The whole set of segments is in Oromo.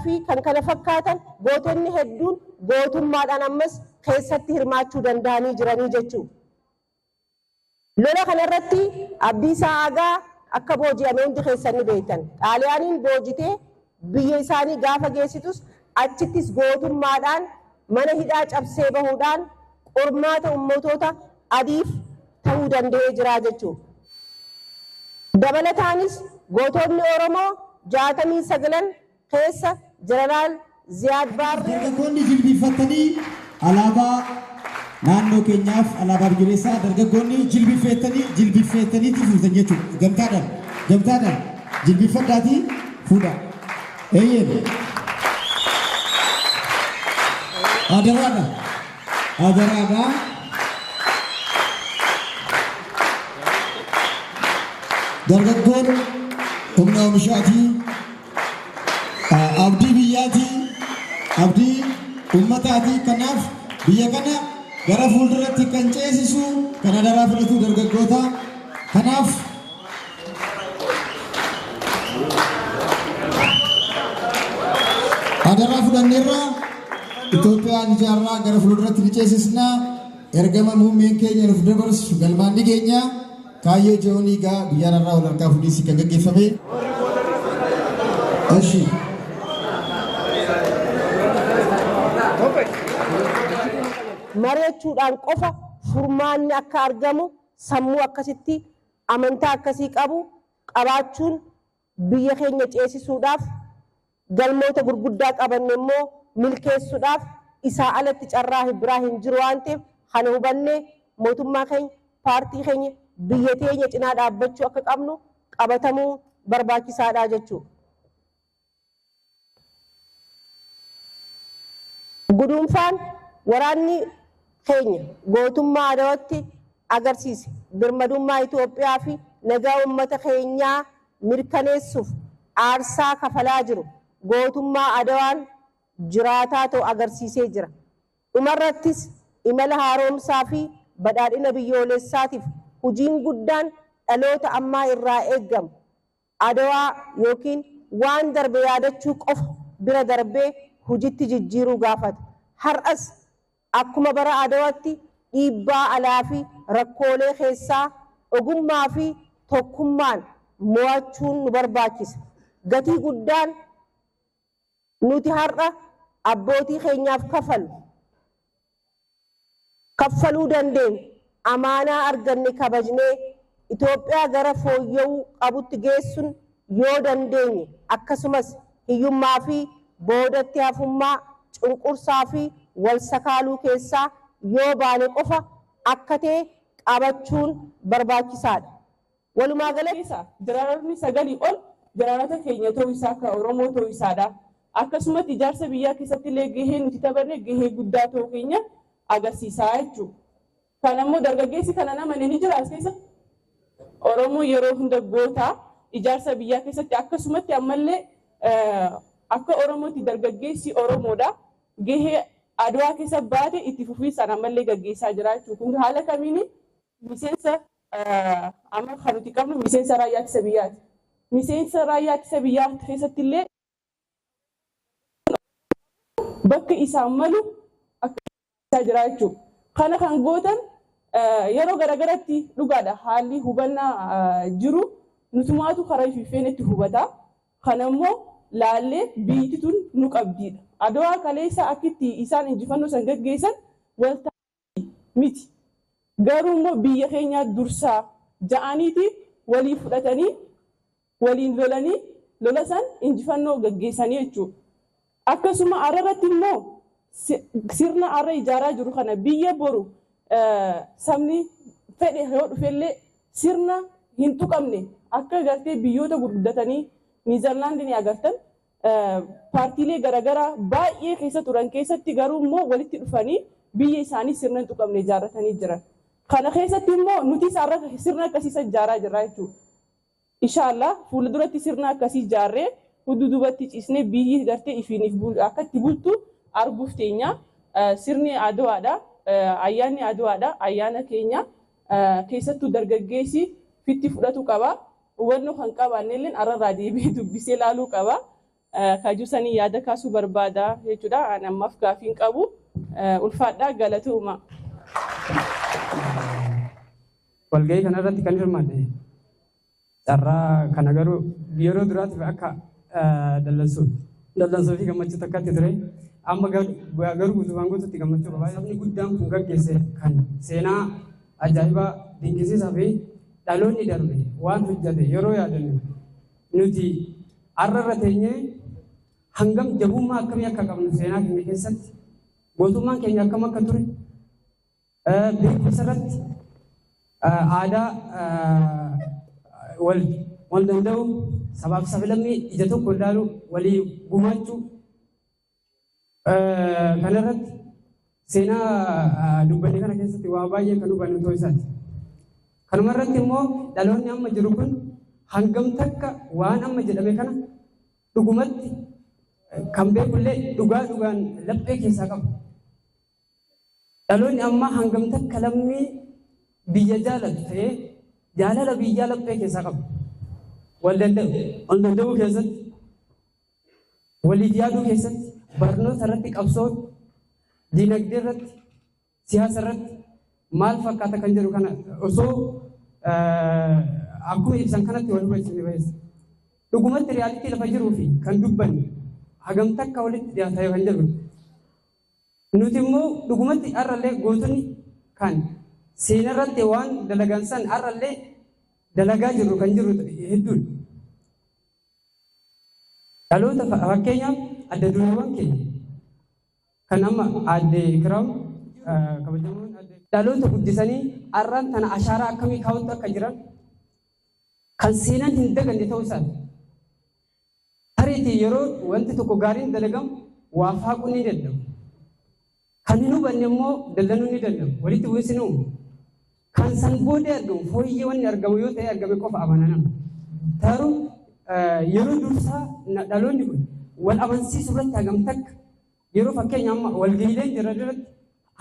fi kan kana fakkaatan gootonni hedduun gootummaadhaan ammas keessatti hirmaachuu danda'anii jiranii jechuudha. Lola kanarratti Abdiisaa Aagaa akka booji'ame hundi keessan ni beektan. Xaaliyaaniin boojitee biyya isaanii gaafa geessitus achittis gootummaadhaan mana hidhaa cabsee bahuudhaan qormaata ummatoota adiif ta'uu danda'ee jira jechuudha. Dabalataanis gootonni Oromoo 69 keessa Jeneraal Ziyaad Baarree Dargaggoonni jilbiiffattanii alaabaa naannoo keenyaaf alaabaa biyyoolessaa dargaggoonni jilbiffeettaniitti fuutan jechuudha. Gamtaadhaan gamtaadhaan jilbiffadhaatii fuudha. Eeyyeen. Adaraadha. Adaraadha. Dargaggoon humna oomishaatii, abdii biyyaatii, abdii ummataatii. Kanaaf biyya kana gara fuulduratti kan ceesisu kan adaraa fudhatu dargaggoota. Kanaaf adaraa fudhanneerra Itoophiyaan ijaarraa gara fuulduratti ni ceesisna. Ergama muummeen keenya nuuf dabarsu galmaan ni geenya. Kaayyoo Joonii gaa guyyaan har'aa wal harkaa fuudhiinsi kan gaggeeffame. Eshi. Mari'achuudhaan qofa furmaanni akka argamu sammuu akkasitti amantaa akkasii qabu qabaachuun biyya keenya ceesisuudhaaf, galmoota gurguddaa qabanne immoo milkeessuudhaaf isaa alatti carraa biraa hin jiru waan ta'eef, kana hubannee mootummaa keenya, paartii keenya, biyya teenya cinaa dhaabbachuu akka qabnu qabatamuu barbaachisaadha jechuudha. Guduunfaan waraanni keenya gootummaa Adawatti agarsiise birmadummaa Itoophiyaa fi nagaa uummata keenyaa mirkaneessuuf aarsaa kafalaa jiru gootummaa Adawaan jiraataa ta'u agarsiisee jira. Dhumarrattis imala haaromsaa fi badhaadhina biyyoolessaatiif hojiin guddaan dhaloota ammaa irraa eeggamu Adawaa yookiin waan darbe yaadachuu qofa bira darbee hojitti jijjiiruu gaafata. Har'as akkuma bara Adawatti dhiibbaa alaa fi rakkoolee keessaa ogummaa fi tokkummaan mo'achuun nu barbaachisa. Gatii guddaan nuti har'a abbootii keenyaaf kaffaluu dandeenyu amaanaa arganne kabajnee Itoophiyaa gara fooyya'uu qabutti geessuun yoo dandeenye, akkasumas hiyyummaa fi boodatti hafummaa, cunqursaa fi wal sakaaluu keessaa yoo baane qofa akka ta'e qabachuun barbaachisaadha. Walumaa galatti Keessa jeneraaronni 9 ol jeneraarota keenya ta'uu isaa, akka Oromoo ta'uu isaadha. Akkasumatti ijaarsa biyyaa keessatti illee gahee nuti taphanne gahee guddaa ta'uu keenya agarsiisaa jechuudha. Kan ammoo dargaggeessi kana namane ni jira as keessa. Oromoo yeroo hunda goota ijaarsa biyyaa keessatti, akkasumatti ammallee akka Oromootti dargaggeessi Oromoodha. Gahee Adwaa keessa baate itti fufiinsaan ammallee gaggeessaa jira jechuudha. Kun haala kamiini? Miseensa amma kan nuti qabnu miseensa raayyaa ittisa biyyaati. Miseensa raayyaa ittisa biyyaa keessatti illee bakka isaan malu akka jira jechuudha. Kana kan gootan yeroo garaagaratti dhugaadha, haalli hubannaa jiru nutumaatu karaa ififeenetti hubata. Kana immoo laallee biyyi tun nu qabdiidha. Adawaa kaleessa akkitti isaan injifannoo san gaggeessan walta miti. Garuu immoo biyya keenyaa dursaa ja'aniiti walii fudhatanii waliin lolanii lola san injifannoo gaggeessanii jechuudha. Akkasuma har'arratti immoo sirna har'a ijaaraa jiru kana biyya boru sabni fedhe yoo dhufellee sirna hin tuqamne akka gartee biyyoota gurguddatanii Niizerlaandii ni agartan, paartiilee garaagaraa baay'ee keessa turan keessatti garuu immoo walitti dhufanii biyya isaanii sirna hin tuqamne ijaarratanii jiran. Kana keessatti immoo nutis har'a sirna akkasii ijaaraa jirra jechuudha. Inshaallah fuulduratti sirna akkasii ijaarree hudduu duubatti ciisnee biyyi gartee ifiiniif akka itti bultu arguuf teenya. Sirni Aduwaadha. Ayyaanni Aduwaadha. Ayyaana keenya keessattuu dargaggeessi fitti fudhatu qaba. Hubannoo kan qabaanne illee har'arraa deebi'ee dubbisee ilaaluu qaba. Kaajuu sanii yaada kaasuu barbaada jechuudha. Ani ammaaf gaafii hin qabu. Ulfaadhaa, galatooma. Walgahii kanarratti kan hirmaadhe carraa kana garuu yeroo duraatiif akka dallansuu fi gammachuu takkatti ture. Amma garuu guutumaan guututti gammachuu qaba. Sabni guddaan kun gaggeesse kan seenaa ajaa'ibaa dinqisiisaa fi dhaloonni darbe waan hojjate yeroo yaadannu, nuti har'a irra teenyee hangam jabummaa akkamii akka qabnu, seenaa keenya keessatti gootummaan keenya akkam akka ture, beekumsa irratti, aadaa wal wal danda'u, sabaaf sablammii ija tokko ilaalu, walii gumaachuu kanarratti seenaa dubbanne kana keessatti waa baay'ee kan hubannu ta'uu isaati. Kanuma irratti immoo dhaloonni amma jiru kun hangam takka waan amma jedhame kana dhugumatti kan beekullee dhugaa dhugaan laphee keessaa qaba. Dhaloonni ammaa hangam takka lammii biyya jaalatu ta'ee jaalala biyyaa laphee keessaa qaba. Wal danda'u, wal danda'uu keessatti, waliif yaaduu keessatti, barnoota irratti, qabsoo diinagdee irratti, siyaasa irratti maal fakkaata kan jedhu kana osoo akkuma ibsan kanatti wal hubachiisne bayeessa. Dhugumatti reality lafa jiruu fi kan dubbanne hagam takka walitti dhiyaata kan jedhu. Nuti immoo dhugumatti har'allee gootonni kan seenarratti waan dalagan san har'allee dalagaa jirru kan jirru hedduudha. Dhaloota fakkeenyaaf adda dureewwan keenya kan amma aadde Ikiraam, kabajamoon dhaloota guddisanii har'aan tana ashaaraa akkamii kaawwatu akka jiran kan seenaan hin daganne ta'uu isaati. Tariitii yeroo wanti tokko gaariin dalagamu waa faaquu ni danda'u. Kan hin hubanne immoo dallanuu ni danda'u. Walitti bu'iinsi ni uumu. Kan san booda argamu fooyyee wanni argamu yoo ta'e argame qofa amana nama. Garuu yeroo dursaa dhaloonni kun wal amansiisuu irratti hagam takka, yeroo fakkeenya amma walga'iileen jira irratti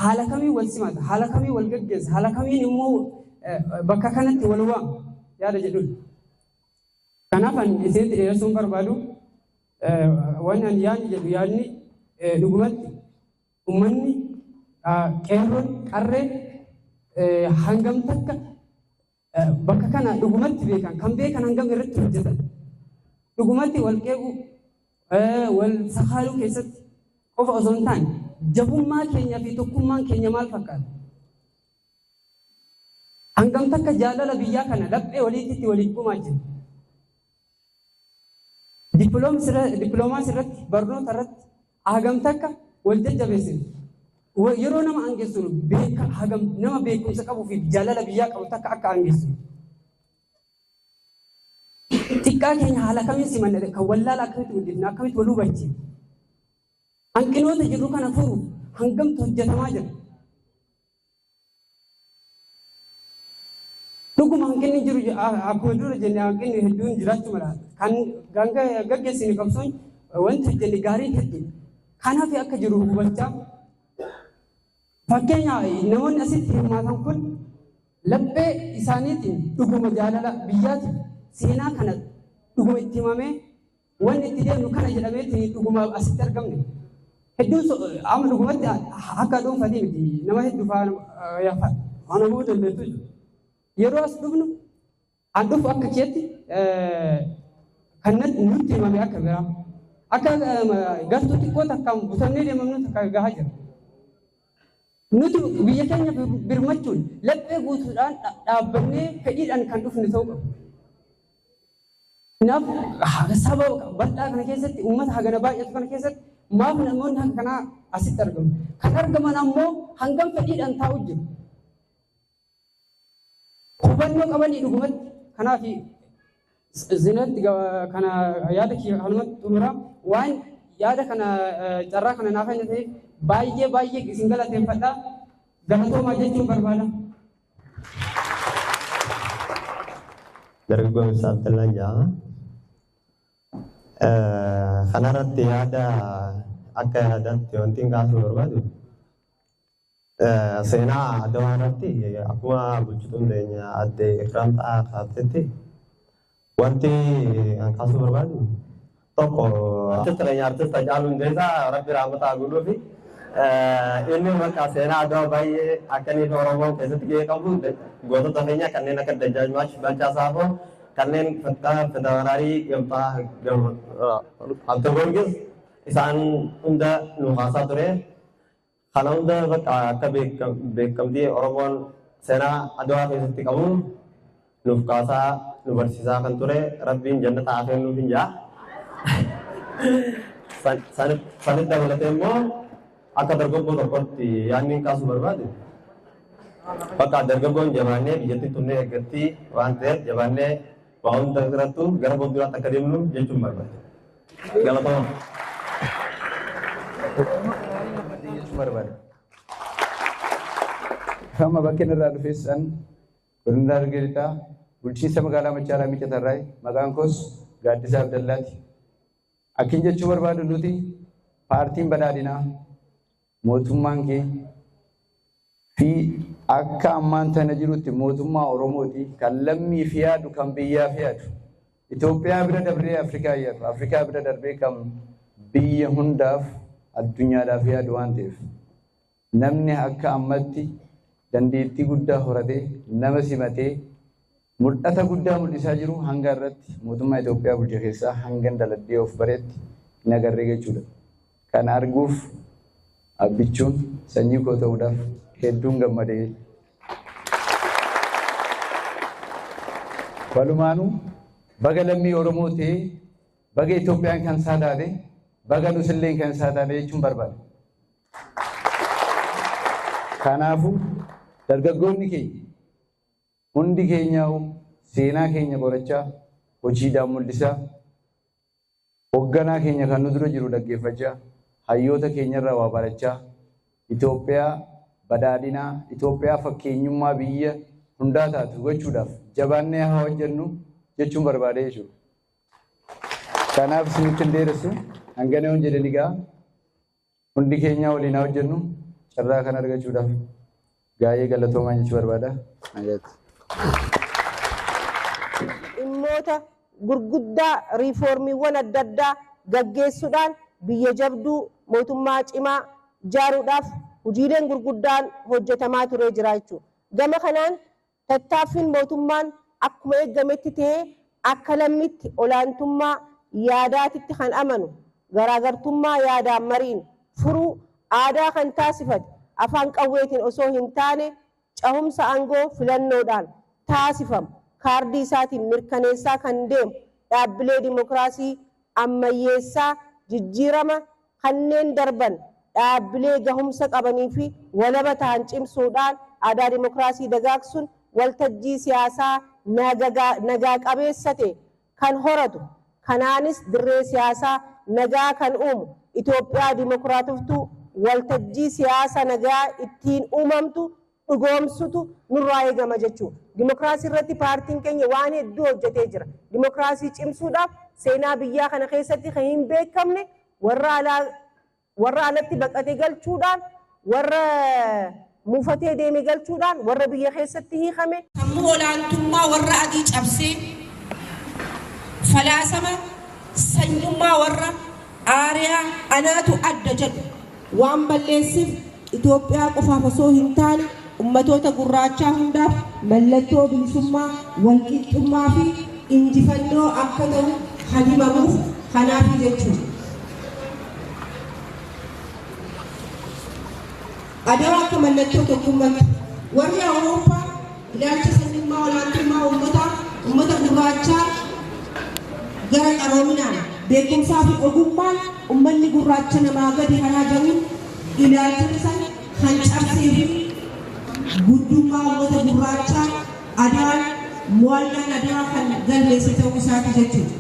haala kamiin wal simata, haala kamiin wal gaggeessa, haala kamiin immoo bakka kanatti wal waama yaada jedhudha. Kanaaf ani isinitti dheeressuun barbaadu, wanni ani yaadni jedhu, yaadni dhugumatti uummanni qeerroon qarreen hangam takka bakka kana dhugumatti beekan, kan beekan hangam irratti hojjetan, dhugumatti wal qeequu, wal sakaaluu keessatti qofa osoo hin taane, jabummaa keenya fi tokkummaan keenya maal fakkaata? Hangam takka jaalala biyyaa kana laphee waliitti waliif gumaachina? Dippiloomaasii irratti, barnoota irratti hagam takka wal jajjabeessina? Yeroo nama aangeessinu beeka hagam nama beekumsa qabuu fi jaalala biyyaa qabu takka akka aangeessinu. Xiqqaa keenya haala kamiin simanna, kan wallaala akkamitti guddifna, akkamitti wal hubachiifna? Hanqinoota jirru kana furuuf hangamtu hojjetamaa jira? Dhuguma hanqinni jiru, akkuma dura jenne, hanqinni hedduun jiraachuu mala. Kan gaggeessine qabsoon wanti hojjenne gaariin hedduudha. Kanaaf akka jiru hubachaa, fakkeenya namoonni asitti hirmaatan kun laphee isaaniitiin dhuguma jaalala biyyaatiin seenaa kana dhuguma itti himamee, wanni itti deemnu kana jedhameetiin dhuguma asitti argamne. Hedduun amma dhugumatti akka dhuunfatii miti, nama hedduu faana faana bu'uu dandeessu jechuudha. Yeroo as dhufnu, an dhufu akka keetti kan nutti himame akka biraa. Akka gartuu xiqqoo takkaan butamnee deemamnu takka gahaa jira. Nuti biyya keenya birmachuun laphee guutuudhaan dhaabbannee fedhiidhaan kan dhufne ta'uu qabu. Kanaaf saba bal'aa kana keessatti, uummata hagana baay'atu kana keessatti maaf namoonni akka kanaa asitti argamu? Kan argaman ammoo hangam fedhiidhaan taa'u jiru? Hubannoo qabanii dhugumatti? Kanaaf zinatti kana yaada kiyya kanumatti xumura. Waan yaada kana carraa kana naaf hin ta'eef baay'ee baay'ee isin galateeffadha. Galatoomaa jechuun barbaada. Dargaggoo Ibsaa Abdallaan jedhama. Kanarratti yaada akka yaadaatti wanti hin kaasuu barbaadu, seenaa Adawaa irratti akkuma bulchituun teenya aadde Ikraam ta'aa kaaftetti, wanti an kaasuu barbaadu Tokko artista keenya artista Haacaaluu Hundeessaa Rabbi rahmata haa godhuufi. Inni maqaa seenaa Adwaa baay'ee akka inni Oromoon keessatti gahee qabu gootota keenya kanneen akka Dajjaazmaach Balchaa Saafoo kanneen Federaalii Gamtaa Habte Goorgis isaan hunda nu haasaa ture. Kana hunda bakka akka beekamtii Oromoon seenaa Adwaa keessatti qabu nuuf kaasaa nu barsiisaa kan ture Rabbiin jannata haa kennuuf hin jaa. Sanitti dabalatee immoo akka dargaggoo tokkotti yaadni kaasuu barbaade bakka dargaggoon jabaannee biyyattii tunnee eeggatti waan ta'eef jabaannee waa hunda irrattu gara fuulduraatti akka deemnu jechuun barbaade. Galatooma. Barbaade. Amma bakki irraa dhufes an godina Harargee Lixaa bulchiinsa magaalaa Machaaraa Miicatarraa maqaan koos Gaaddisaa Abdallaati. Akkin jechuu barbaadu nuti paartiin badhaadhinaa mootummaan keenya fi akka ammaan tana jirutti mootummaa Oromooti kan lammiif yaadu kan biyyaaf yaadu Itoophiyaa bira darbee Afrikaa yaadu Afrikaa bira darbee kan biyya hundaaf addunyaadhaaf yaadu waan ta'eef namni akka ammatti dandeettii guddaa horatee nama simatee mul'ata guddaa mul'isaa jiru hanga irratti mootummaa Itoophiyaa bulche keessaa hangan daladdee of bareetti hin agarree jechuudha. Kana arguuf abbichuun sanyii koo ta'uudhaaf hedduun gammadee. Walumaanuu baga lammii Oromoo ta'ee baga Itoophiyaan kan isaa taate baga nusilleen kan isaa taate jechuun barbaada. Kanaafuu dargaggoonni keenya hundi keenyaa'u seenaa keenya qorachaa hojiidhaan mul'isaa hoogganaa keenya kan nu dura jiru dhaggeeffachaa hayyoota keenyarraa waa barachaa Itoophiyaa badhaadhinaa Itoophiyaa fakkeenyummaa biyya hundaa taatu gochuudhaaf jabaannee haa hojjennu jechuun barbaadee jechuudha. Kanaaf isinitti hin dheeressu hangana yoon jedhe ni ga'a. Hundi keenya waliin haa hojjennu carraa kan argachuudhaaf gaa'ee galatoomaa jechuu barbaada. Nagaatti. Dhimmoota gurguddaa riifoormiiwwan adda addaa gaggeessuudhaan biyya jabduu mootummaa cimaa ijaaruudhaaf hojiileen gurguddaan hojjetamaa turee jira jechuudha. Gama kanaan tattaaffiin mootummaan akkuma eegametti ta'ee akka lammitti olaantummaa yaadaatitti kan amanu garaagartummaa yaadaan mariin furuu aadaa kan taasifate afaan qawweetiin osoo hin taane cahumsa aangoo filannoodhaan taasifamu kaardii isaatiin mirkaneessaa kan deemu dhaabbilee dimokiraasii ammayyeessaa jijjiirama kanneen darban dhaabbilee gahumsa qabanii fi walaba ta'an cimsuudhaan aadaa dimokiraasii dagaagsuun waltajjii siyaasaa nagaa qabeessa ta'e kan horatu kanaanis dirree siyaasaa nagaa kan uumu Itoophiyaa dimokiraatoftuu waltajjii siyaasa nagaa ittiin uumamtu dhugoomsutu nurraa eegama jechuudha. Dimokiraasii irratti paartiin keenya waan hedduu hojjetee jira. Dimokiraasii cimsuudhaaf seenaa biyyaa kana keessatti kan hin beekamne warra alatti baqatee galchuudhaan warra mufatee deeme galchuudhaan warra biyya keessatti hiikame. Sammuu olaantummaa warra adii cabsee falaasama sanyummaa warra aariyaa anaatu adda jedhu waan balleesseef Itoophiyaa qofaaf osoo hin taane ummatoota gurraachaa hundaaf mallattoo bilisummaa walqixxummaa fi injifannoo akka ta'u kan himamuuf kanaaf jechuudha. Adawaa akka mallattoo tokkummaatti warri Awurooppaa ilaalcha sanyummaa olaantummaa uummata gurraachaa gara qaroominaan beekumsaa fi ogummaan uummanni gurraacha namaa gadi kanaa jiruun ilaalcha san kan cabsee fi guddummaa uummata gurraachaa Adawaan mo'annaan Adawaa kan galmeesse ta'uu isaati jechuudha.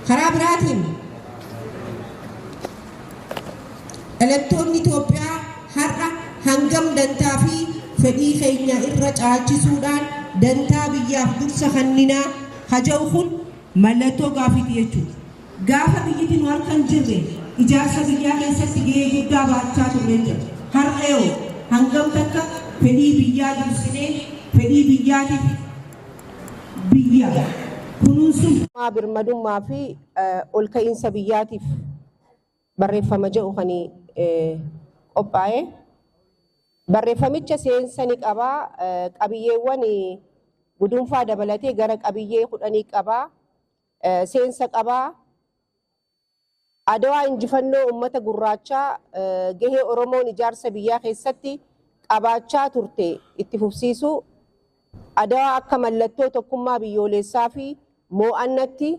Karaa biraatiin dhalattoonni Itoophiyaa har'a hangam dantaa fi fedhii keenya irra caalchisuudhaan dantaa biyyaaf dursa kenninaa haja'u kun mallattoo gaafiiti jechuudha. Gaafa biyyatti nu harka hin jirre ijaarsa biyyaa keessatti gahee guddaa baachaa turre jira. Har'a yoo hangam takka Fedhii biyyaa dursinee fedhii biyyaatiif biyya kunuunsuuf. Birmadummaa fi ol ka'iinsa biyyaatiif barreeffama jedhu kan qophaa'e. Barreeffamicha seensa ni qabaa. Qabiyyeewwan gudunfaa dabalatee gara qabiyyee 10 qabaa. Seensa qabaa. Adawaa injifannoo uummata gurraachaa gahee Oromoon ijaarsa biyyaa keessatti qabaachaa turte itti fufsiisuu. Adawaa akka mallattoo tokkummaa biyyoolessaa fi moo'annatti.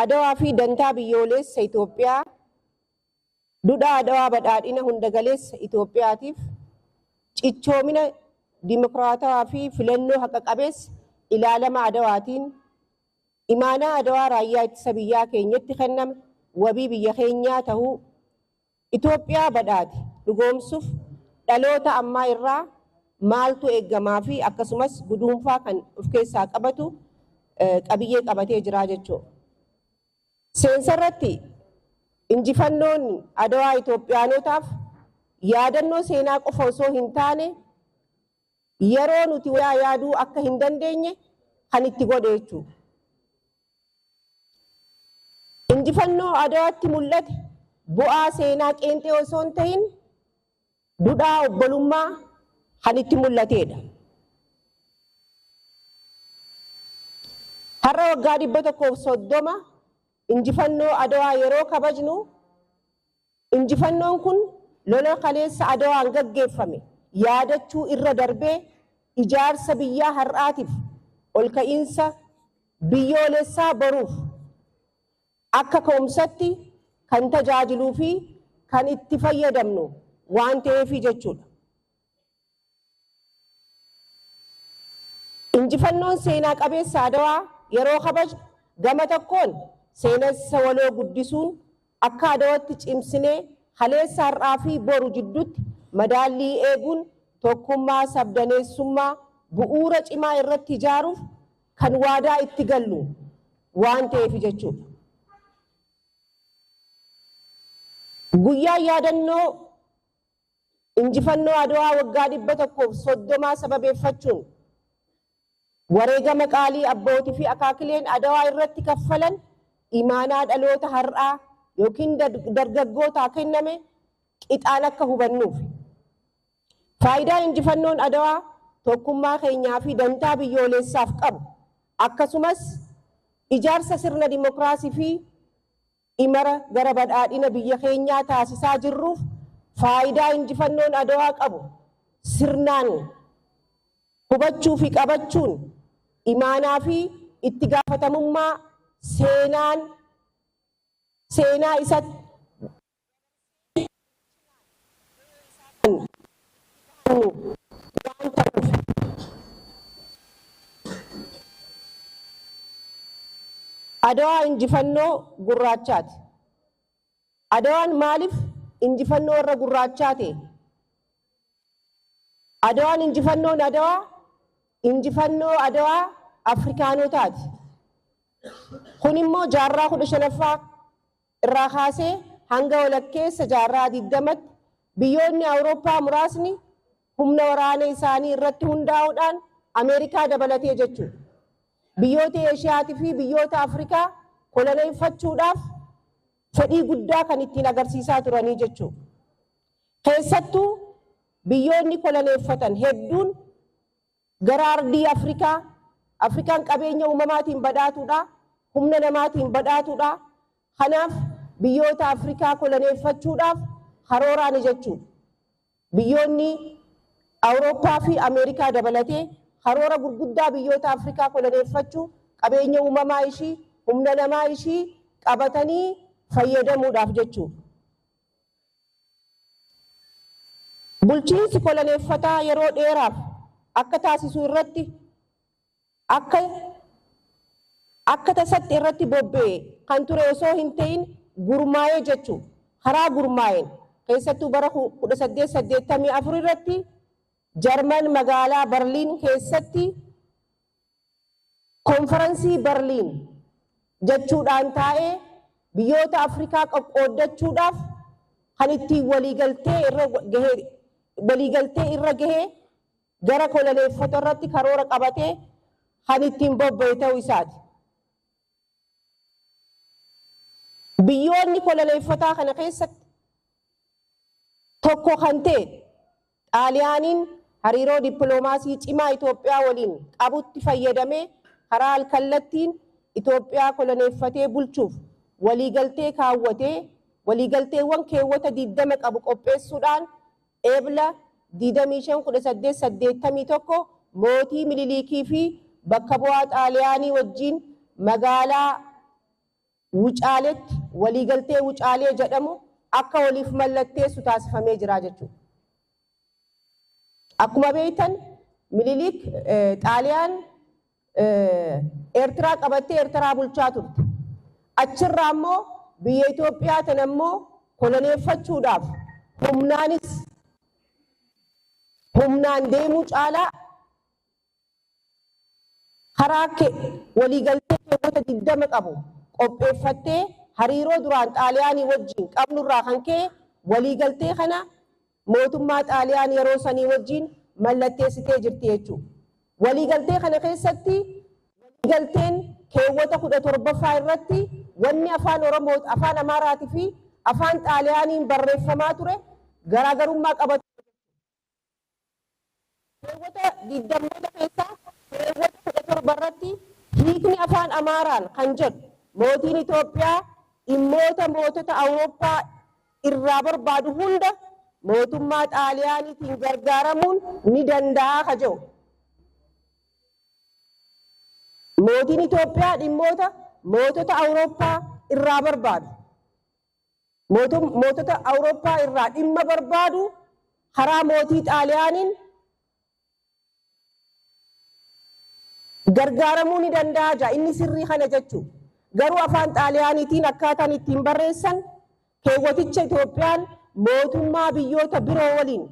Adawaa fi dantaa biyyoolessa Itoophiyaa. Dudhaa Adawaa badhaadhina hundagaleessa Itoophiyaatiif cichoomina dimokiraatawaa fi filannoo haqa qabeessa ilaalama Adawaatiin imaanaa Adawaa raayyaa ittisa biyyaa keenyatti kenname wabii biyya keenyaa tahuu Itoophiyaa badhaate dhugoomsuuf dhaloota ammaa irraa maaltu eeggamaa fi akkasumas guduunfaa kan of keessaa qabatu qabiyyee qabatee jira jechuudha. Seensarratti injifannoon Adawaa Itoophiyaanotaaf yaadannoo seenaa qofa osoo hin taane yeroo nuti waa yaaduu akka hin dandeenye kan itti godhe jechuudha. Injifannoo Adawaatti mul'ate bu'aa seenaa qeenxee osoo hin ta'in dudhaa obbolummaa kan itti mul'atedha. Har'a waggaa 130 injifannoo Adawaa yeroo kabajnu injifannoon kun lola kaleessa Adawaan gaggeeffame yaadachuu irra darbee ijaarsa biyyaa har'aatiif ol ka'iinsa biyyoolessaa boruuf akka ka'umsatti kan tajaajiluu fi kan itti fayyadamnu waan ta'eef jechuudha. Injifannoon seenaa qabeessa Adawaa yeroo kabajnu gama tokkoon seenessa waloo guddisuun akka Adawaatti cimsinee kaleessa har'aa fi boru jidduutti madaallii eeguun tokkummaa sabdaneessummaa bu'uura cimaa irratti ijaaruuf kan waadaa itti gallu waan ta'eef jechuudha. Guyyaa yaadannoo injifannoo Adawaa waggaa 130 sababeeffachuun wareegama qaalii abbootii fi akaakileen Adawaa irratti kaffalan imaanaa dhaloota har'aa yookiin dargaggootaa kenname qixaan akka hubannuuf. Faayidaan injifannoon Adawaa tokkummaa keenyaa fi dantaa biyyoolessaaf qabu akkasumas ijaarsa sirna dimokiraasii fi imara gara badhaadhina biyya keenyaa taasisaa jirruuf faayidaa injifannoon Adawaa qabu sirnaan hubachuu fi qabachuun imaanaa fi itti gaafatamummaa seenaa isatti waan ta'uuf. Adawaa injifannoo gurraachaati. Adawaan maaliif injifannoo warra gurraachaa ta'e? Adawaan injifannoon Adawaa injifannoo Adawaa Afrikaanotaati. Kun immoo jaarraa 15ffaa irraa kaasee hanga walakkeessa jaarraa 20tti biyyoonni Awurooppaa muraasni humna waraana isaanii irratti hundaa'uudhaan Ameerikaa dabalatee jechuudha. Biyyoota Eeshiyaatii fi biyyoota Afrikaa koloneeffachuudhaaf fedhii guddaa kan ittiin agarsiisaa turanii jechuudha. Keessattuu biyyoonni koloneeffatan hedduun gara ardii Afrikaa, Afrikaan qabeenya uumamaatiin badhaatuudha, humna namaatiin badhaatuudha. Kanaaf biyyoota Afrikaa koloneeffachuudhaaf karooraani jechuudha. Biyyoonni Awurooppaa fi Ameerikaa dabalatee karoora gurguddaa biyyoota Afrikaa koloneeffachuu qabeenya uumamaa ishii, humna namaa ishii qabatanii fayyadamuudhaaf jechuudha. Bulchiinsi koloneeffataa yeroo dheeraaf akka taasisu irratti akka tasatti irratti bobba'e kan ture osoo hin ta'in gurmaa'ee jechuudha. Karaa gurmaa'een keessattuu bara 1884 irratti Jarman magaalaa Berliin keessatti konferansii Berliin jechuudhaan taa'ee biyyoota Afrikaa qoqqooddachuudhaaf kan ittiin waliigaltee irra gahee waliigaltee irra gahee gara koloneeffata irratti karoora qabatee kan ittiin bobba'e ta'uu isaati. Biyyoonni koloneeffataa kana keessatti tokko kan ta'e Xaaliyaaniin hariiroo dippiloomaasii cimaa Itoophiyaa waliin qabutti fayyadamee karaa alkallattiin Itoophiyaa koloneeffatee bulchuuf waliigaltee kaawwatee waliigalteewwan keewwata 20 qabu qopheessuudhaan Eebla 25/1881 mootii Miniliikii fi bakka bu'aa Xaaliyaanii wajjin magaalaa Wucaaleetti waliigaltee Wucaalee jedhamu akka waliif mallatteessu taasifamee jira jechuudha. Akkuma beektan Miniliik Xaaliyaan Eertiraa qabattee Eertiraa bulchaa turte. Achirraa immoo biyya Itoophiyaa tana immoo koloneeffachuudhaaf humnaanis humnaan deemuu caalaa karaa waliigaltee keewwata 20 qabu qopheeffattee hariiroo duraan Xaaliyaanii wajjin qabnurraa kan ka'e waliigaltee kana mootummaa Xaaliyaan yeroo sanii wajjin mallatteessitee jirti jechuudha. Waliigaltee kana keessatti waliigalteen keewwata 17ffaa irratti wanni afaan Oromoo, afaan Amaaraatii fi afaan Xaaliyaaniin barreeffamaa ture garaagarummaa qabatu. Keewwata 20 keessaa keewwata 17 irratti hiikni afaan Amaaraan kan jedhu mootiin Itoophiyaa dhimmoota mootota Awurooppaa irraa barbaadu hunda mootummaa Xaaliyaaniitiin gargaaramuun ni danda'a ka jedhu. Mootiin Itoophiyaa dhimmoota mootota Awurooppaa irraa barbaadu. Mootota Awurooppaa irraa dhimma barbaadu karaa mootii Xaaliyaaniin gargaaramuu ni danda'a jaa inni sirrii kana jechuudha. Garuu afaan Xaaliyaaniitiin akkaataan ittiin barreessan keewwaticha Itoophiyaan mootummaa biyyoota biroo waliin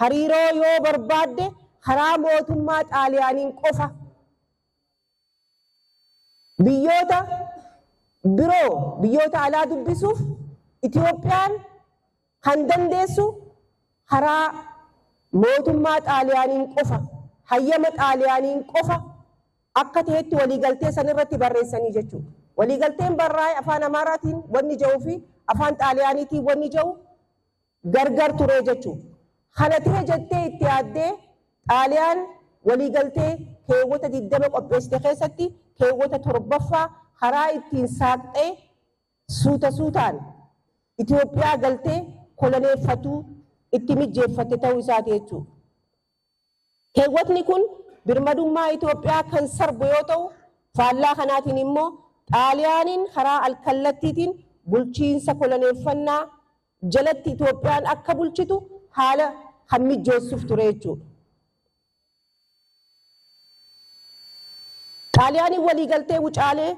hariiroo yoo barbaadde karaa mootummaa Xaaliyaaniin qofa biyyoota biroo biyyoota alaa dubbisuuf Itoophiyaan kan dandeessu karaa mootummaa Xaaliyaaniin qofa hayyama Xaaliyaaniin qofa akka ta'etti waliigaltee san irratti barreessanii jechuudha. Waliigalteen barraa'e afaan Amaaraatiin wanni jedhuu fi afaan Xaaliyaaniitiin wanni jedhu gargar ture jechuudha. Kana ta'e jettee itti yaaddee Xaaliyaan waliigaltee keewwata 20 qopheessite keessatti keewwata 7ffaa karaa ittiin saaqxee suuta suutaan Itoophiyaa galtee koloneeffatuu itti mijeeffatte ta'uu isaati jechuudha. Keewwatni kun birmadummaa Itoophiyaa kan sarbu yoo ta'u faallaa kanaatiin immoo Xaaliyaaniin karaa alkallattiitiin bulchiinsa koloneeffannaa jalatti Itoophiyaan akka bulchitu haala kan mijeessuuf ture jechuudha. Xaaliyaaniin waliigaltee Wucaalee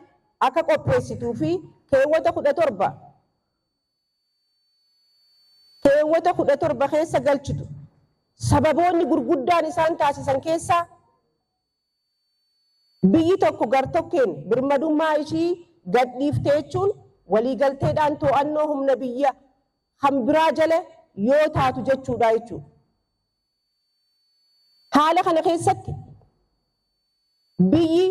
akka qopheessituu fi keewwata 17 keewwata 17 keessa galchitu sababoonni gurguddaan isaan taasisan keessaa biyyi tokko gartokkeen birmadummaa ishii gadhiiftee jechuun waliigalteedhaan to'annoo humna biyya kan biraa jala yoo taatu jechuudha jechuudha. Haala kana keessatti biyyi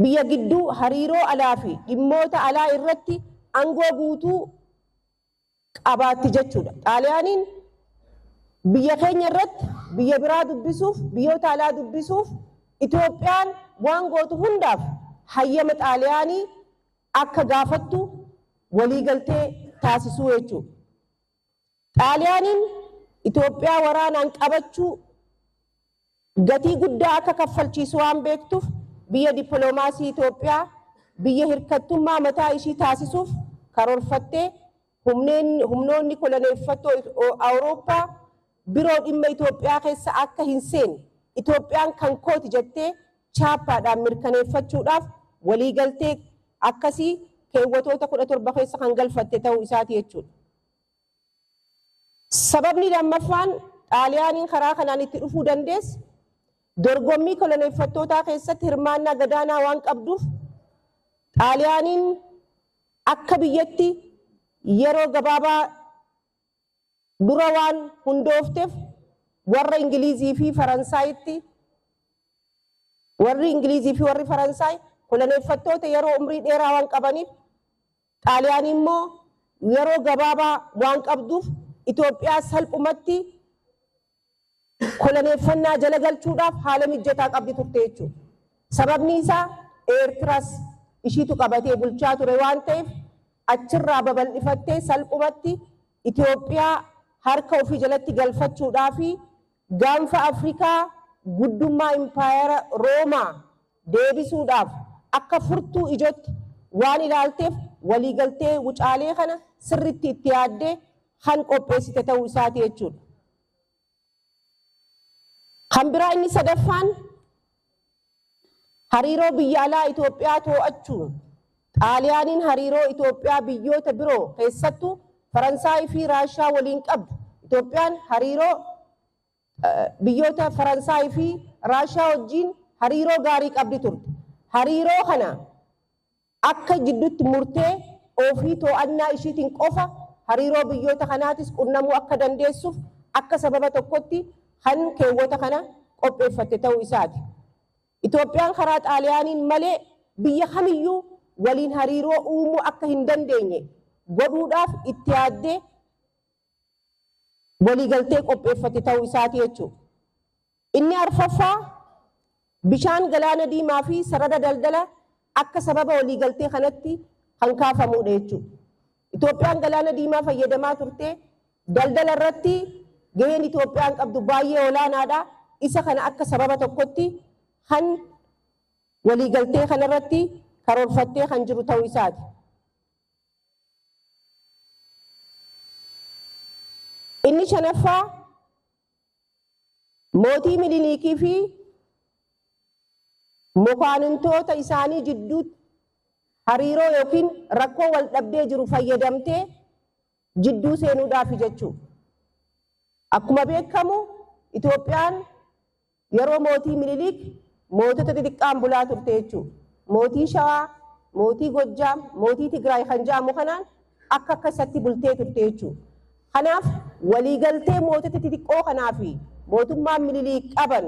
biyya gidduu hariiroo alaa fi dhimmoota alaa irratti aangoo guutuu qabaatti jechuudha. Xaaliyaaniin biyya keenya irratti biyya biraa dubbisuuf biyyoota alaa dubbisuuf Itoophiyaan waan gootu hundaaf hayyama Xaaliyaanii akka gaafattu waliigaltee taasisuu jechuudha. Xaaliyaaniin Itoophiyaa waraanaan qabachuu gatii guddaa akka kaffalchiisu waan beektuuf biyya dippiloomaasii Itoophiyaa biyya hirkattummaa mataa ishii taasisuuf karoorfattee humnoonni koloneeffattoo Awurooppaa biroo dhimma Itoophiyaa keessa akka hin seenne Itoophiyaan kan kooti jettee chaappaadhaan mirkaneeffachuudhaaf waliigaltee akkasii keewwatoota 17 keessa kan galfatte ta'uu isaati jechuudha. Sababni lammaffaan Xaaliyaaniin karaa kanaan itti dhufuu dandeesse dorgommii koloneeffattootaa keessatti hirmaannaa gadaanaa waan qabduuf Xaaliyaaniin akka biyyatti yeroo gabaabaa dura waan hundoofteef Warra Ingilizii fi Faransaayitti, warri Ingilizii fi warri Faransaay koloneeffattoota yeroo umrii dheeraa waan qabaniif, Xaaliyaan immoo yeroo gabaabaa waan qabduuf, Itoophiyaa salphumatti koloneeffannaa jala galchuudhaaf haala mijataa qabdi turte jechuudha. Sababni isaa Eertiraas ishiitu qabatee bulchaa ture waan ta'eef, achirraa babal'ifattee salphumatti Itoophiyaa harka ofii jalatti galfachuudhaa fi gaanfa Afrikaa guddummaa impaayera Roomaa deebisuudhaaf akka furtuu ijootti waan ilaalteef, waliigaltee Wucaalee kana sirritti itti yaaddee kan qopheessite ta'uu isaati jechuudha. Kan biraa inni sadaffaan hariiroo biyya alaa Itoophiyaa to'achuun, Xaaliyaaniin hariiroo Itoophiyaa biyyoota biroo, keessattuu Faransaayii fi Raashaa waliin qabdu. Itoophiyaan hariiroo biyyoota Faransaayii fi Raashaa wajjin hariiroo gaarii qabdi turte. Hariiroo kana akka jidduutti murtee ofii to'annaa ishiitiin qofa hariiroo biyyoota kanaatis qunnamuu akka dandeessuuf akka sababa tokkotti kan keewwata kana qopheeffatte ta'uu isaati. Itoophiyaan karaa Xaaliyaaniin malee biyya kamiyyuu waliin hariiroo uumuu akka hin dandeenye godhuudhaaf itti yaaddee waliigaltee qopheeffate ta'uu isaati jechuudha. Inni arfaffaa bishaan galaana diimaa fi sarara daldala akka sababa waliigaltee kanatti kan kaafamudha jechuudha. Itoophiyaan galaana diimaa fayyadamaa turte, daldala irratti gaheen Itoophiyaan qabdu baay'ee olaanaadha. Isa kana akka sababa tokkotti kan waliigaltee kanarratti karoorfattee kan jiru ta'uu isaati. Inni shanaffaa mootii Miniliikii fi mokaanintoota isaanii jidduutti hariiroo yookiin rakkoo wal dhabdee jiru fayyadamtee jidduu seenuudhaaf jechuudha. Akkuma beekamu Itoophiyaan yeroo mootii Miniliik mootota xixiqqaan bulaa turte jechuudha. Mootii Shawaa, mootii Gojjaam, mootii Tigraay kan jedhamu kanaan akka akkasatti bultee turte jechuudha. Kanaaf waliigaltee mootota xixiqqoo kanaa fi mootummaan Miniliik qaban,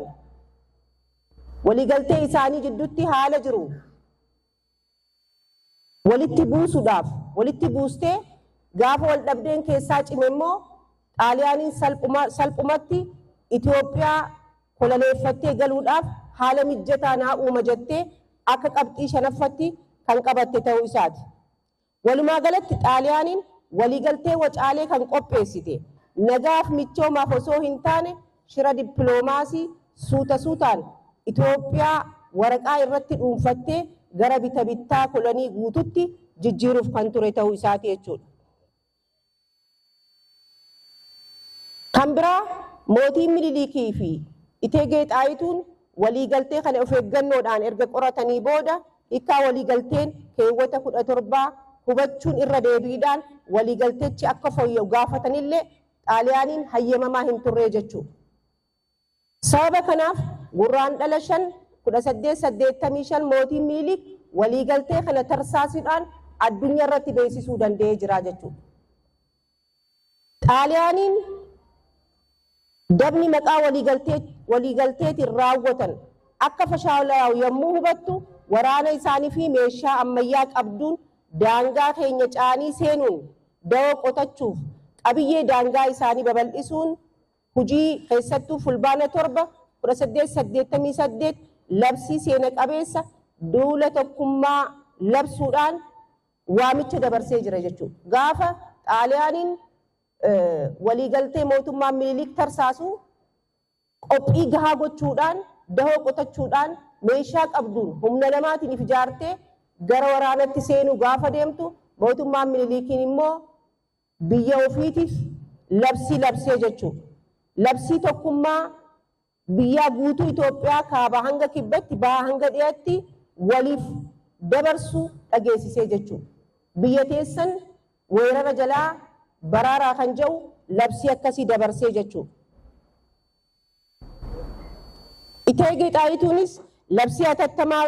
waliigaltee isaanii jidduutti haala jiru walitti buusuudhaaf, walitti buustee gaafa wal dhabdeen keessaa cime immoo Xaaliyaaniin salphumatti Itoophiyaa koloneeffattee galuudhaaf haala mijataa naa uuma jettee akka qabxii shanaffatti kan qabatte ta'uu isaati. Walumaa galatti Xaaliyaaniin waliigaltee Wacaalee kan qopheessite nagaaf michoomaaf osoo hin taane, shira dippiloomaasii suuta suutaan Itoophiyaa waraqaa irratti dhuunfattee gara bita bittaa kolonii guututti jijjiiruuf kan ture ta'uu isaati jechuudha. Kan biraa mootiin Miniliikii fi Iteegee Xaayituun waliigaltee kana of eeggannoodhaan erga qoratanii booda, hiikkaa waliigalteen keewwata 17 hubachuun irra deebiidhaan waliigaltechi akka fooyya'u gaafatanillee, Xaaliyaaniin hayyamamaa hin turre jechuudha. Sababa kanaaf Gurraandhala 5, 1885 mootiin Minilik waliigaltee kana tarsaasuudhaan addunyaa irratti beeksisuu danda'ee jira jechuudha. Xaaliyaaniin dabni maqaa waliigalteetiin raawwatan akka fashaalaa'u yommuu hubattu, waraana isaanii fi meeshaa ammayyaa qabduun daangaa keenya caanii seenuun dawoo qotachuuf, qabiyyee daangaa isaanii babal'isuun hojii keessattuu Fulbaana 7, 1888 labsii seena qabeessa duula tokkummaa labsuudhaan waamicha dabarsee jira jechuudha. Gaafa Xaaliyaaniin waliigaltee mootummaa Minilik tarsaasu, qophii gahaa gochuudhaan, dahoo qotachuudhaan, meeshaa qabduun humna namaatiin if ijaartee gara waraanatti seenuu gaafa deemtu, mootummaan Minilikiin immoo biyya ofiitiif labsii labsee jechuudha. Labsii tokkummaa biyyaa guutuu Itoophiyaa kaabaa hanga kibbatti, bahaa hanga dhiyaatti waliif dabarsu dhageessisee jechuudha. Biyya teessan weerara jalaa baraaraa kan jedhu labsii akkasii dabarsee jechuudha. Iteegee Xaayituunis labsii hatattamaa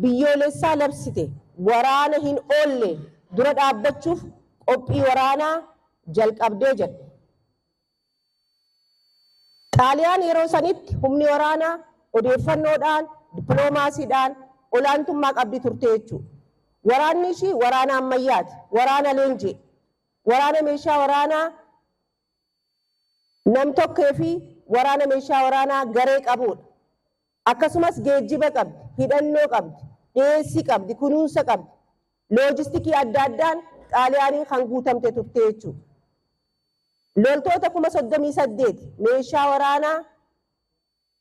biyyoolessaa labsite, waraana hin oolle dura dhaabbachuuf qophii waraanaa jalqabdee jedha. Xaaliyaan yeroo sanitti humni waraanaa odeeffannoodhaan, dippiloomaasiidhaan olaantummaa qabdi turte jechuudha. Waraanni ishii waraana ammayyaati, waraana leenjii, waraana meeshaa waraanaa nam-tokkee fi waraana meeshaa waraanaa garee qabudha. Akkasumas geejjiba qabdi, hidhannoo qabdi, dhiyeessii qabdi, kunuunsa qabdi. Loojistikii adda addaan Xaaliyaaniin kan guutamte turte jechuudha. Loltoota 38,000 meeshaa waraanaa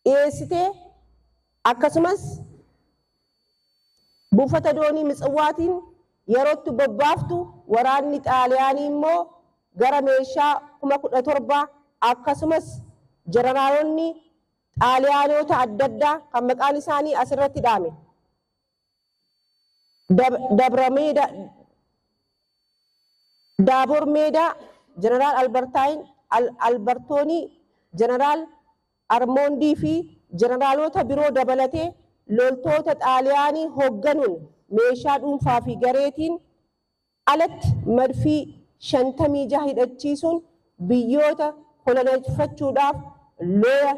dhiyeessitee akkasumas buufata doonii Mitsawaatiin yerootti bobbaaftu waraanni Xaaliyaanii immoo gara meeshaa 17,000 akkasumas jeneraalonni Xaaliyaanota adda addaa kan maqaan isaanii asirratti dhaame. Daabor Meedaa, Jeneraal Albertaayin, Albertoonii, Jeneraal Armoondii fi jeneraalota biroo dabalatee loltoota Xaaliyaanii hoogganuun meeshaa dhuunfaa fi gareetiin alatti madfii 56 hidhachiisuun biyyoota koloneeffachuudhaaf lola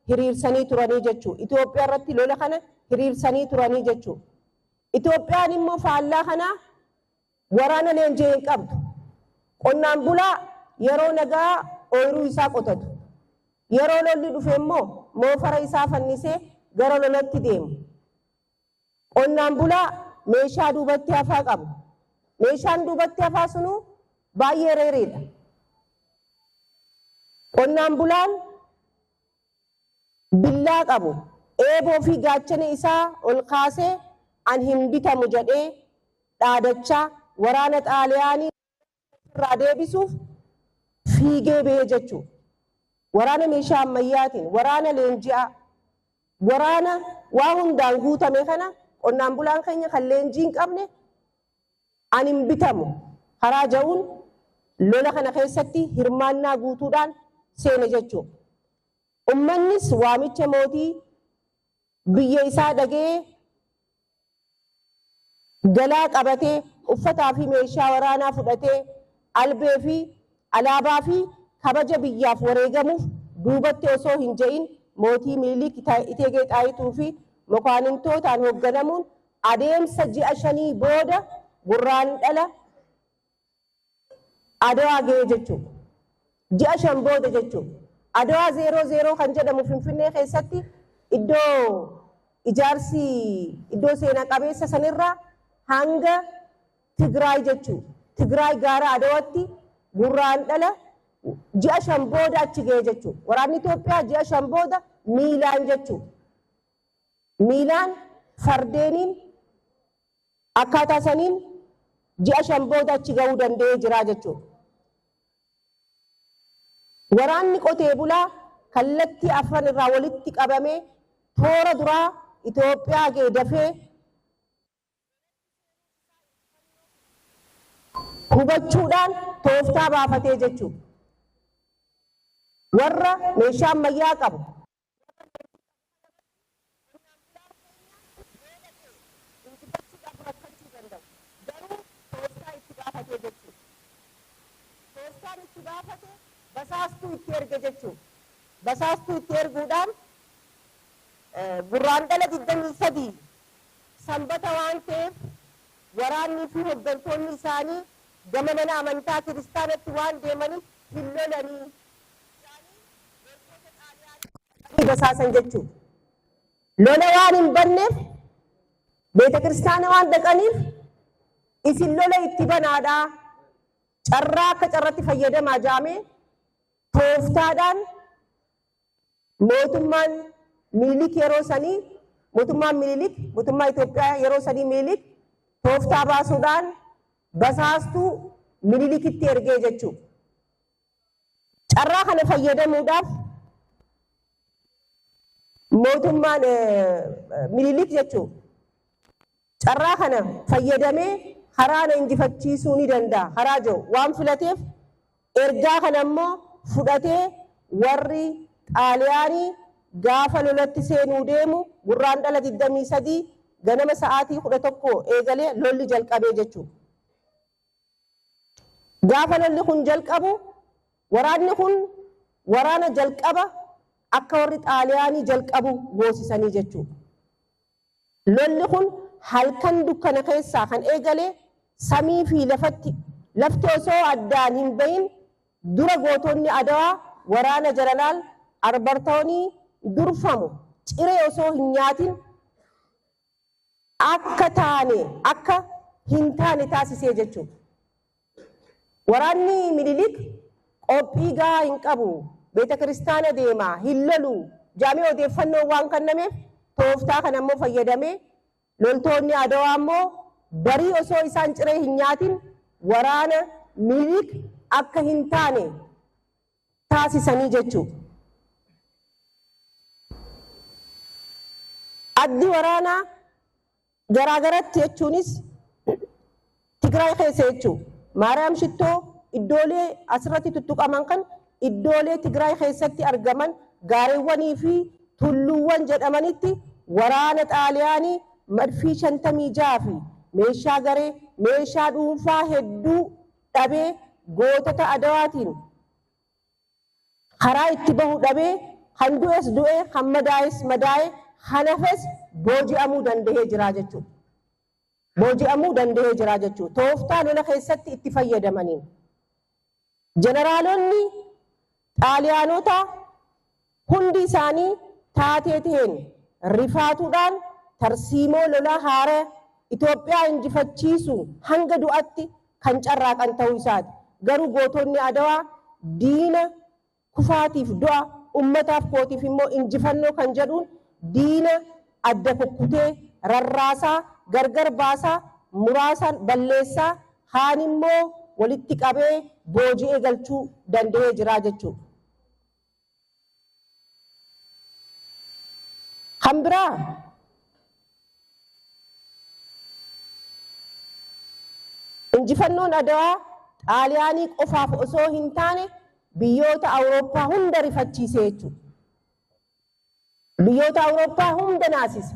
hiriirsanii turanii jechuudha. Itoophiyaa irratti lola kana hiriirsanii turanii jechuudha. Itoophiyaan immoo faallaa kanaa waraana leenjii hin qabdu. Qonnaan bulaa yeroo nagaa ooyiruu isaa qotatu. Yeroo lolli dhufe immoo moofara isaa fannisee gara lolatti deemu. Qonnaan bulaa meeshaa duubatti hafaa qabu. Meeshaan duubatti hafaa sunuu baay'ee reereedha. Qonnaan bulaan billaa qabu. Eeboo fi gaachana isaa ol kaasee an hin bitamu jedhee dhaadachaa waraana Xaaliyaanii irraa deebisuuf fiigee ba'ee jechuudha. Waraana meeshaa ammayyaatiin, waraana leenji'aa, waraana waa hundaan guutame kana qonnaan bulaan keenya kan leenjii hin qabne an hin bitamu karaa ja'uun lola kana keessatti hirmaannaa guutuudhaan seene jechuudha. Uummannis waamicha mootii biyya isaa dhagee galaa qabatee uffataa fi meeshaa waraanaa fudhatee albee fi alaabaa fi kabaja biyyaaf wareegamuuf duubatti osoo hin je'in mootii Minilik Iteegee Xaayituu fi mokaanintootaan hoogganamuun adeemsa ji'a 5 booda gurraan dhala Adawaa ga'ee jechuudha. Ji'a 5 booda jechuudha. Adawaa 00 kan jedhamu Finfinnee keessatti iddoo ijaarsi iddoo seenaa qabeessa sanirraa hanga Tigraay jechuudha. Tigraay gaara Adawaatti gurraan dhala ji'a 5 booda achi ga'ee jechuudha. Waraanni Itoophiyaa ji'a 5 booda miilaan jechuudha. Miilaan fardeeniin akkaataa saniin ji'a 5 booda achi ga'uu danda'ee jira jechuudha. Waraanni qotee bulaa kallattii afran irraa walitti qabamee toora duraa Itoophiyaa ga'e dafee hubachuudhaan tooftaa baafatee jechuudha. Warra meeshaa ammayyaa qabu. Tooftaan itti baafate basaastuu itti erge jechuudha. Basaastuu itti erguudhaan gurraan dhala 23 sanbata waan ta'eef waraannii fi hooggantoonni isaanii gama mana amantaa kiristaanatti waan deemaniif hin lolanii basaasan jechuudha. Lola waan hin banneef beeta kiristaana waan dhaqaniif isin lola itti banaadhaa carraa akka carratti fayyadamaa jaamee tooftaadhaan mootummaan Minilik yeroo sanii mootummaan Minilik mootummaa Itoophiyaa yeroo sanii Minilik tooftaa baasuudhaan basaastuu Minilikitti ergee jechuudha. Carraa kana fayyadamuudhaaf mootummaan Minilik jechuudha. Carraa kana fayyadamee karaa na injifachiisuu ni danda'a. Karaa jiru waan filateef ergaa kana immoo fudhatee warri Xaaliyaanii gaafa lolatti seenuu deemu gurraan dhala 23 ganama sa'aatii 11 eegalee lolli jalqabee jechuudha. Gaafa lolli kun jalqabu waraanni kun waraana jalqaba akka warri Xaaliyaanii jalqabu goosisanii jechuudha. Lolli kun halkan dukkana keessaa kan eegale samii fi lafatti lafti osoo addaan hin bahin dura gootonni Adawaa waraana Jeneraal Albertoonii durfamu ciree osoo hin nyaatin akka taane akka hin taane taasisee jechuudha. Waraanni Minilik qophii gahaa hin qabu, beeta kiristaana deema, hin lolu, jaamee odeeffannoo waan kennameef tooftaa kana immoo fayyadamee loltoonni Adawaa immoo barii osoo isaan ciree hin nyaatin waraana Minilik akka hin taane taasisanii jechuudha. Addi waraanaa garaagaratti jechuunis Tigraay keessa jechuudha. Maariyaam Shittoo iddoolee asirratti tuttuqaman kan iddoolee Tigraay keessatti argaman gaarreewwanii fi tulluuwwan jedhamanitti waraana Xaaliyaanii madfii 56 fi meeshaa garee meeshaa dhuunfaa hedduu dhabee gootota Adawaatiin karaa itti bahu dhabee kan du'es du'e kan madaa'es madaa'e kan hafes booji'amuu danda'ee jira jechuudha. Booji'amuu danda'ee jira jechuudha. Tooftaa lola keessatti itti fayyadamaniin. Jeneraalonni Xaaliyaanota hundi isaanii taatee ta'een rifaatuudhaan tarsiimoo lolaa haaraa Itoophiyaa injifachiisu hanga du'atti kan carraaqan ta'uu isaati. Garuu gootonni Adawaa diina kufaatiif du'a ummataaf kootiif immoo injifannoo kan jedhuun diina adda kukkutee rarraasaa gargar baasaa muraasaan balleessaa kaan immoo walitti qabee booji'ee galchuu danda'ee jira jechuudha. Kan biraa injifannoon Adawaa Xaaliyaanii qofaaf osoo hin taane biyyoota Awurooppaa hunda rifachiise jechuudha. Biyyoota Awurooppaa hunda naasise.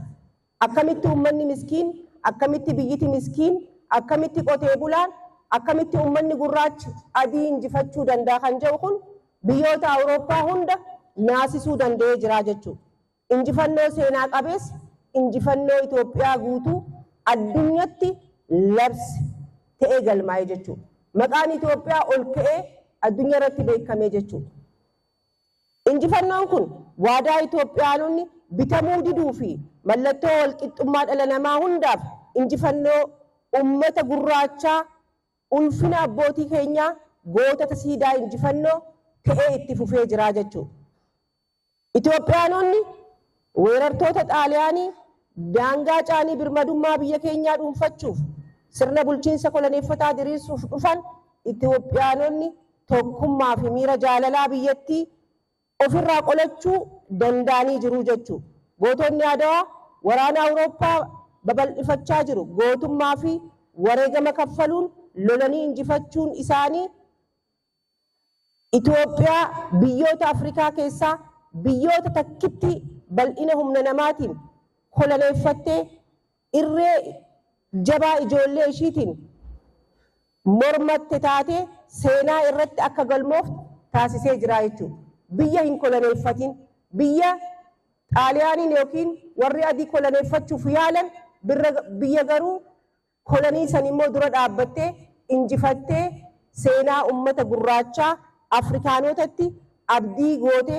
Akkamitti uummanni miskiin, akkamitti biyyiti miskiin, akkamitti qotee bulaan, akkamitti uummanni gurraachi adii injifachuu danda'a kan jedhu kun biyyoota Awurooppaa hunda naasisuu danda'ee jira jechuudha. Injifannoo seenaa qabeessa, injifannoo Itoophiyaa guutuu addunyatti labsi ta'ee galmaa'e jechuudha. Maqaan Itoophiyaa ol ka'ee addunyaa irratti beekamee jechuudha. Injifannoon kun waadaa Itoophiyaanonni bitamuu diduu fi mallattoo walqixxummaa dhala namaa hundaaf injifannoo uummata gurraachaa ulfina abbootii keenyaa gootota siidaa injifannoo ta'ee itti fufee jira jechuudha. Itoophiyaanonni weerartoota Xaaliyaanii daangaa caanii birmadummaa biyya keenyaa dhuunfachuuf sirna bulchiinsa koloneeffataa diriirsuuf dhufan Itoophiyaanonni tokkummaa fi miira jaalalaa biyyattii ofirraa qolachuu danda'anii jiru jechuudha. Gootonni Adawaa waraana Awurooppaa babal'ifachaa jiru. Gootummaa fi wareegama kaffaluun lolanii injifachuun isaanii Itoophiyaa biyyoota Afrikaa keessaa biyyoota takkitti bal'ina humna namaatiin koloneeffattee irree jabaa ijoollee ishiitiin mormatte taatee seenaa irratti akka galmooftu taasisee jira jechuudha. Biyya hin koloneeffatin, biyya Xaaliyaaniin yookiin warri adii koloneeffachuuf yaalan biyya garuu kolonii san immoo dura dhaabbattee injifattee seenaa uummata gurraachaa Afrikaanotatti abdii goote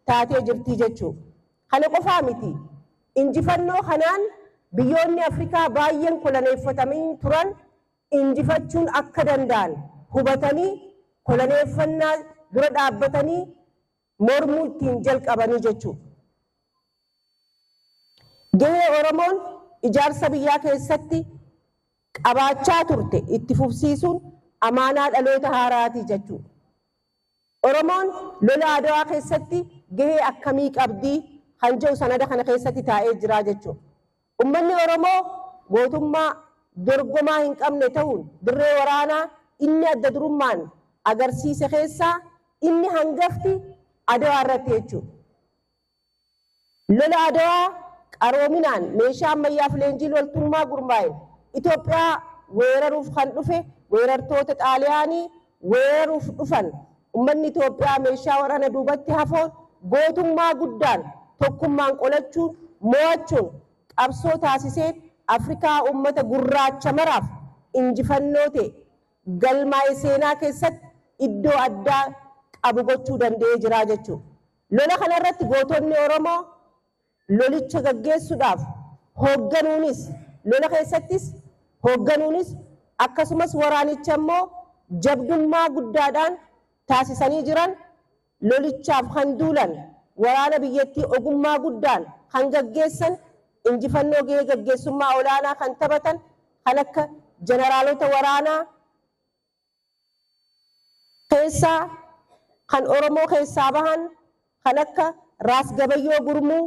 taatee jirti jechuudha. Kana qofaa miti. Injifannoo kanaan biyyoonni Afrikaa baay'een koloneeffatamanii turan injifachuun akka danda'an hubatanii koloneeffannaa dura dhaabbatanii mormuu ittiin jalqabanii jechuudha. Gahee Oromoon ijaarsa biyyaa keessatti qabaachaa turte itti fufsiisuun amaanaa dhaloota haaraati jechuudha. Oromoon lola Adawaa keessatti gahee akkamii qabdii kan jedhu sanada kana keessatti taa'ee jira jechuudha. Uummanni Oromoo gootummaa dorgomaa hin qabne ta'uun dirree waraanaa inni adda durummaan agarsiise keessaa inni hangafti Adawaa irratti jechuudha. Lola Adawaa qaroominaan meeshaa ammayyaa fi leenjii loltummaa gurmaa'e Itoophiyaa weeraruuf kan dhufe weerartoota Xaaliyaanii weeraruuf dhufan uummanni Itoophiyaa meeshaa waraana duubatti hafoon gootummaa guddaan tokkummaan qolachuun mo'achuun qabsoo taasisee Afrikaa uummata gurraacha maraaf injifannoo ta'e galmaa'e seenaa keessatti iddoo addaa qabu gochuu danda'ee jira jechuudha. Lola kanarratti gootonni Oromoo lolicha gaggeessuudhaaf hoogganuunis lola keessattis hoogganuunis akkasumas waraanicha immoo jabdummaa guddaadhaan taasisanii jiran lolichaaf kan duulan waraana biyyattii ogummaa guddaan kan gaggeessan injifannoo gahee gaggeessummaa olaanaa kan taphatan kan akka jeneraalota waraanaa keessaa kan Oromoo keessaa bahan kan akka Raas Gabayyoo Gurmuu,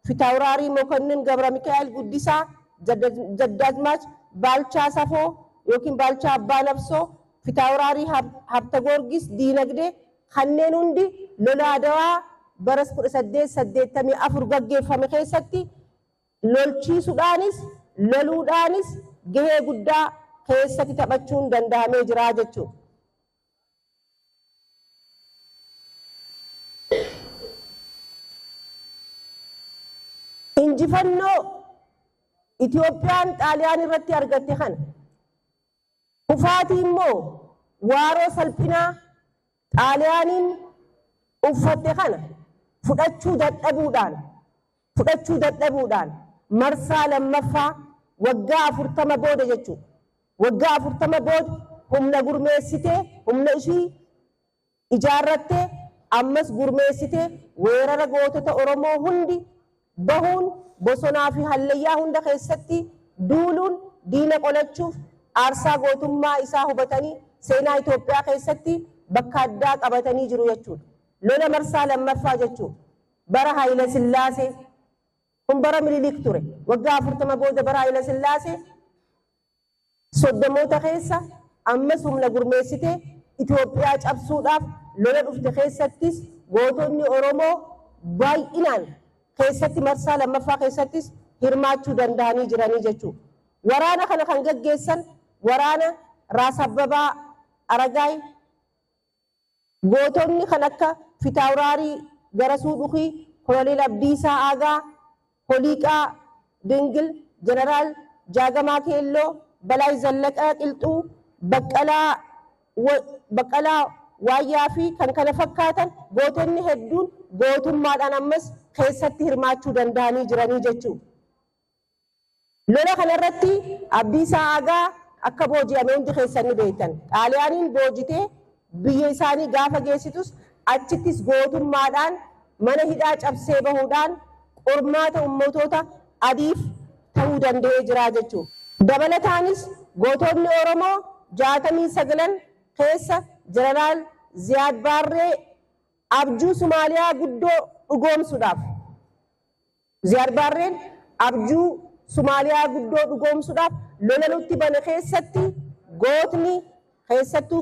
Fitaawuraarii Mokonnin Gabra Mikaa'el Guddisaa, Jaddaazmaach Baalchaa Safoo yookiin Baalchaa Abbaa Nabsoo, Fitaawuraarii Habta Goorgis Diinagdee kanneen hundi lola Adawaa bara 1884 gaggeeffame keessatti lolchiisuudhaanis loluudhaanis gahee guddaa keessatti taphachuun danda'amee jira jechuudha. Injifannoo Itoophiyaan Xaaliyaan irratti argatte kana kufaatii immoo waaroo salphinaa Xaaliyaaniin uffatte kana fudhachuu dadhabuudhaan marsaa lammaffaa waggaa 40 booda jechuudha. Waggaa 40 booda humna gurmeessitee humna ishii ijaarrattee ammas gurmeessitee weerara gootota Oromoo hundi bahuun bosonaa fi hallayyaa hunda keessatti duuluun diina qolachuuf aarsaa gootummaa isaa hubatanii seenaa Itoophiyaa keessatti bakka addaa qabatanii jiru jechuudha. Lola marsaa lammaffaa jechuudha. Bara Haayila Sillaasee kun bara Minilik ture. Waggaa 40 booda bara Haayila Sillaasee 30moota keessa ammas humna gurmeessitee Itoophiyaa cabsuudhaaf lola dhufte keessattis gootonni Oromoo baay'inaan keessatti marsaa lammaffaa keessattis hirmaachuu danda'anii jiranii jechuudha. Waraana kana kan gaggeessan waraana Raas Abbabaa Aragaay gootonni kan akka Fitaawuraarii Garasuu Dhukii, Koloneel Abdiisaa Aagaa, Holiiqaa Dingil, Jeneraal Jaagamaa Keelloo, Balaay Zallaqaa Qilxuu, Baqqalaa Waayyaa fi kan kana fakkaatan gootonni hedduun gootummaadhaan ammas keessatti hirmaachuu danda'anii jiranii jechuudha. Lola kanarratti Abdiisaa Aagaa akka booji'ame hundi keessan ni beektan. Xaaliyaaniin boojitee biyya isaanii gaafa geessitus achittis gootummaadhaan mana hidhaa cabsee bahuudhaan qormaata ummatoota adiif ta'uu danda'ee jira jechuudha. Dabalataanis gootonni Oromoo 69 keessa Jeneraal Ziyaad Baarree abjuu Somaaliyaa guddoo dhugoomsuudhaaf Ziyaad Baarreen abjuu Somaaliyaa guddoo dhugoomsuudhaaf lola nutti bane keessatti gootni keessattuu